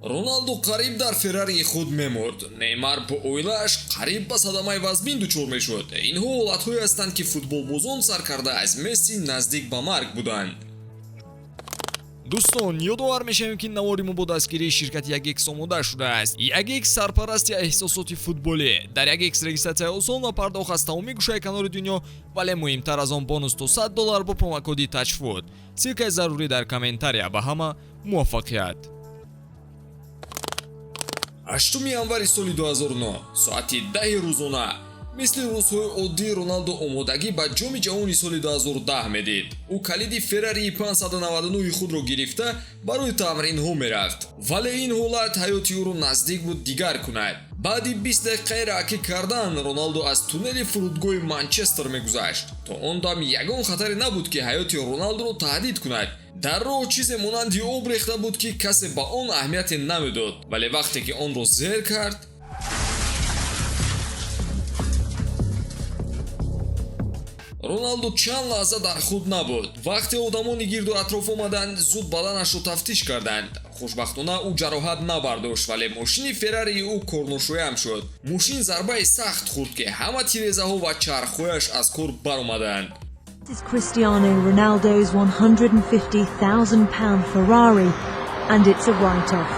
Роналду қариб дар Феррарии худ мемурд. Неймар бо оилааш қариб ба садамаи вазмин дучор мешуд. Инҳо ҳолатҳое ҳастанд, ки футболбозон сар карда аз Месси наздик ба марг буданд. Дӯстон, ёдовар мешавем, ки навори мо бо дастгирии ширкати Ягекс омода шудааст. Ягекс — сарпарасти эҳсосоти футболӣ. Дар Ягекс регистратсияи осон ва пардохт аз тамоми гӯшаи канори дунё, вале муҳимтар аз он, бонус то 100 доллар бо промокоди Тачфуд. Ссылкаи зарурӣ дар комментария. Ба ҳама муваффақият! 8 январи соли 2009, соати 10 рӯзона, мисли рӯзҳои оддӣ, Роналдо омодагӣ ба Ҷоми ҷаҳони соли 2010 медид. Ӯ калиди Феррарии 599 худро гирифта, барои тамринҳо мерафт, вале ин ҳолат ҳаёти ӯро наздик буд дигар кунад. Баъди 20 дақиқаи раъкӣ кардан Роналдо аз туннели фурудгоҳи Манчестер мегузашт. То он дам ягон хатаре набуд, ки ҳаёти Роналдоро таҳдид кунад. Дар роҳ чизе монанди об рехта буд, ки касе ба он аҳамияте намедод, вале вақте ки онро зер кард, Роналдо чанд лаҳза дар худ набуд. Вақте одамони гирду атроф омаданд, зуд баданашро тафтиш карданд. Хушбахтона, ӯ ҷароҳат набардошт, вале мошини Феррарии ӯ корношоям шуд. Мошин зарбаи сахт хӯрд, ки ҳама тирезаҳо ва чархҳояш аз кор баромаданд. This is Cristiano Ronaldo's £150,000 Ferrari, and it's a write-off.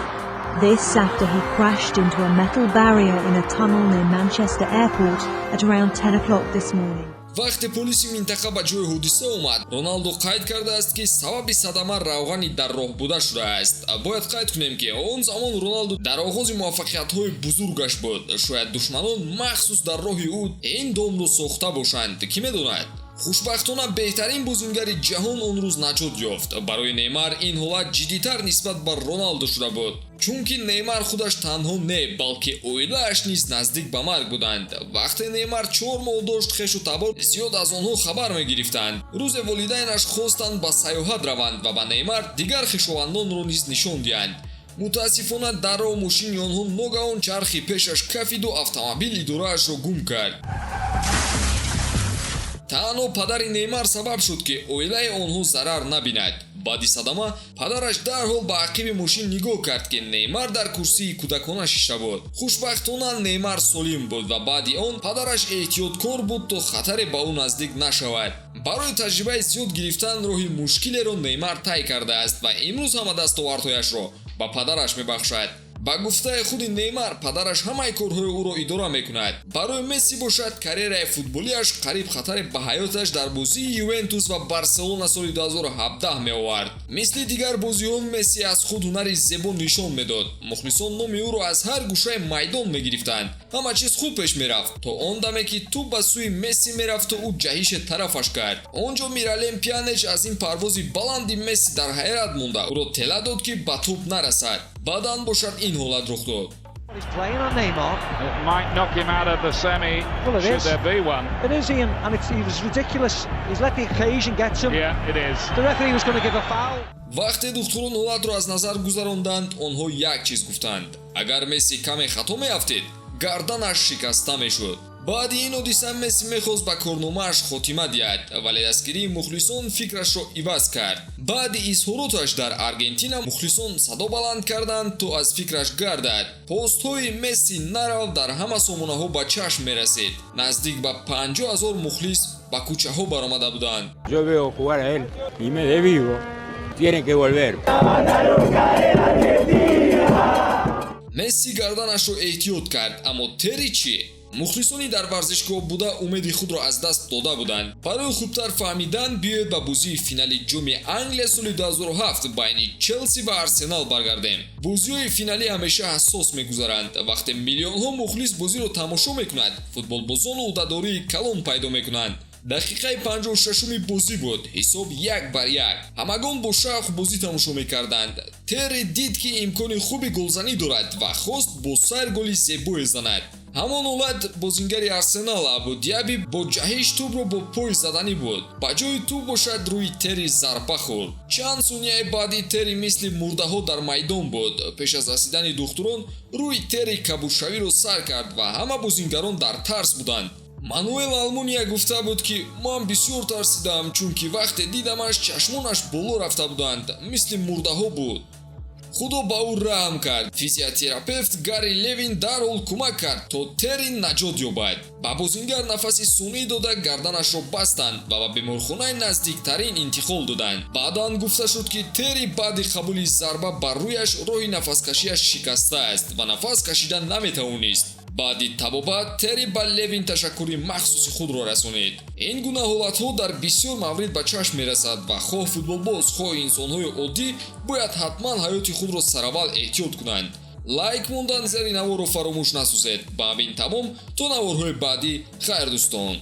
This after he crashed into a metal barrier in a tunnel near Manchester Airport at around 10 o'clock this morning. Вақте полиси минтақа ба ҷои ҳодиса омад, Роналдо қайд кардааст, ки сабаби садама равғани дар роҳ буда шудааст. Бояд қайд кунем, ки он замон Роналдо дар оғози муваффақиятҳои бузургаш буд. Шояд душманон махсус дар роҳи ӯ ин домро сохта бошанд, кӣ медонад. Хушбахтона, беҳтарин бозингари ҷаҳон он рӯз наҷот ёфт. Барои Неймар ин ҳолат ҷиддитар нисбат ба Роналдо шуда буд, чунки Неймар худаш танҳо не, балки оилааш низ наздик ба марг буданд. Вақте Неймар 4 моҳ дошт, хешу табор зиёд аз онҳо хабар мегирифтанд. Рӯзе волидайнаш хостанд ба сайёҳат раванд ва ба Неймар дигар хешовандонро низ нишон диҳанд. Мутаассифона, дар роҳ мошини онҳо ногаҳон чархи пешаш кафиду автомобил идораашро гум кард. Танҳо падари Неймар сабаб шуд, ки оилаи онҳо зарар набинад. Баъди садама падараш дарҳол ба ақиби мошин нигоҳ кард, ки Неймар дар курсии кӯдакона шишта буд. Хушбахтона, Неймар солим буд ва баъди он падараш эҳтиёткор буд, то хатаре ба ӯ наздик нашавад. Барои таҷрибаи зиёд гирифтан роҳи мушкилеро Неймар тай кардааст ва имрӯз ҳама дастовардҳояшро ба падараш мебахшад. Ба гуфтаи худи Неймар, падараш ҳамаи корҳои ӯро идора мекунад. Барои Месси бошад, карьераи футболиаш қариб хатаре ба ҳаёташ дар бозии Ювентус ва Барселона соли 2017 меовард. Мисли дигар бозиён, Месси аз худ ҳунари зебо нишон медод. Мухлисон номи ӯро аз ҳар гӯшаи майдон мегирифтанд. Ҳама чиз хуб пеш мерафт, то он даме ки тӯб ба сӯи Месси мерафту ӯ ҷаҳише тарафаш кард. Он ҷо Миралем Пьянич аз ин парвози баланди Месси дар ҳайрат монда, ӯро тела дод, ки ба тӯб нарасад. Баъдан бошад, ин ҳолат рух дод. He's playing on Neymar. It might knock him out of the semi, Well, it should is. there be one. It is, Ian, and he was ridiculous. He's let the occasion get to him. Yeah, it is. The referee was going to give a foul. Вақте духтурон ҳолатро аз назар гузаронданд, онҳо як чиз гуфтанд: агар Месси каме хато меафтид, гарданаш шикаста мешуд. Баъди ин ҳодиса Месси мехост ба корномааш хотима диҳад, вале дастгирии мухлисон фикрашро иваз кард. Баъди изҳороташ дар Аргентина мухлисон садо баланд карданд, то аз фикраш гардад. Постҳои «Месси, нарав» дар ҳама сомонаҳо ба чашм мерасид. Наздик ба 50 ҳазор мухлис ба кӯчаҳо баромада буданд. Yo veo jugar a él y me desvivo. Tiene que volver. Месси гарданашро эҳтиёт кард, аммо Терри чӣ? Мухлисони дар варзишгоҳ буда умеди худро аз даст дода буданд. Барои хубтар фаҳмидан биёед ба бозии финали Ҷоми Англия соли 2007 байни Челси ва Арсенал баргардем. Бозиҳои финалӣ ҳамеша ҳассос мегузаранд. Вақте миллионҳо мухлис бозиро тамошо мекунад, футболбозон ӯҳдадории калон пайдо мекунанд. Дақиқаи 56-уми бозӣ буд, ҳисоб 1-1. Ҳамагон бо шавқ бозӣ тамошо мекарданд. Терри дид, ки имкони хуби голзанӣ дорад ва хост бо сар голи зебое занад. Ҳамон ҳолат бозингари Арсенал Абу Диаби бо ҷаҳиш тӯбро бо пой заданӣ буд. Ба ҷои тӯб бошад, рӯи Терри зарба хӯрд. Чанд сонияи баъдӣ Терри мисли мурдаҳо дар майдон буд. Пеш аз расидани духтурон рӯи Терри кабудшавиро сар кард ва ҳама бозингарон дар тарс буданд. Мануэл Алмуния гуфта буд, ки ман бисёр тарсидам, чунки вақте дидамаш, чашмонаш боло рафта буданд, мисли мурдаҳо буд. Худо ба ӯ раҳм кард. Физиотерапевт Гарри Левин дарҳол кӯмак кард, то Терри наҷот ёбад. Ба бозингар нафаси сунъӣ дода, гарданашро бастанд ва ба беморхонаи наздиктарин интиқол доданд. Баъдан гуфта шуд, ки Терри баъди қабули зарба бар рӯяш роҳи нафаскашиаш шикастааст ва нафас кашида наметавонист. Баъди табобат Терри ба Левин ташаккури махсуси худро расонид. Ин гуна ҳолатҳо дар бисёр маврид ба чашм мерасад ва хоҳ футболбоз, хоҳ инсонҳои оддӣ бояд ҳатман ҳаёти худро сараввал эҳтиёт кунанд. Лайк мондан зери наворро фаромӯш насозед. Ба ҳамин тамом, то наворҳои баъдӣ, хайр, дӯстон.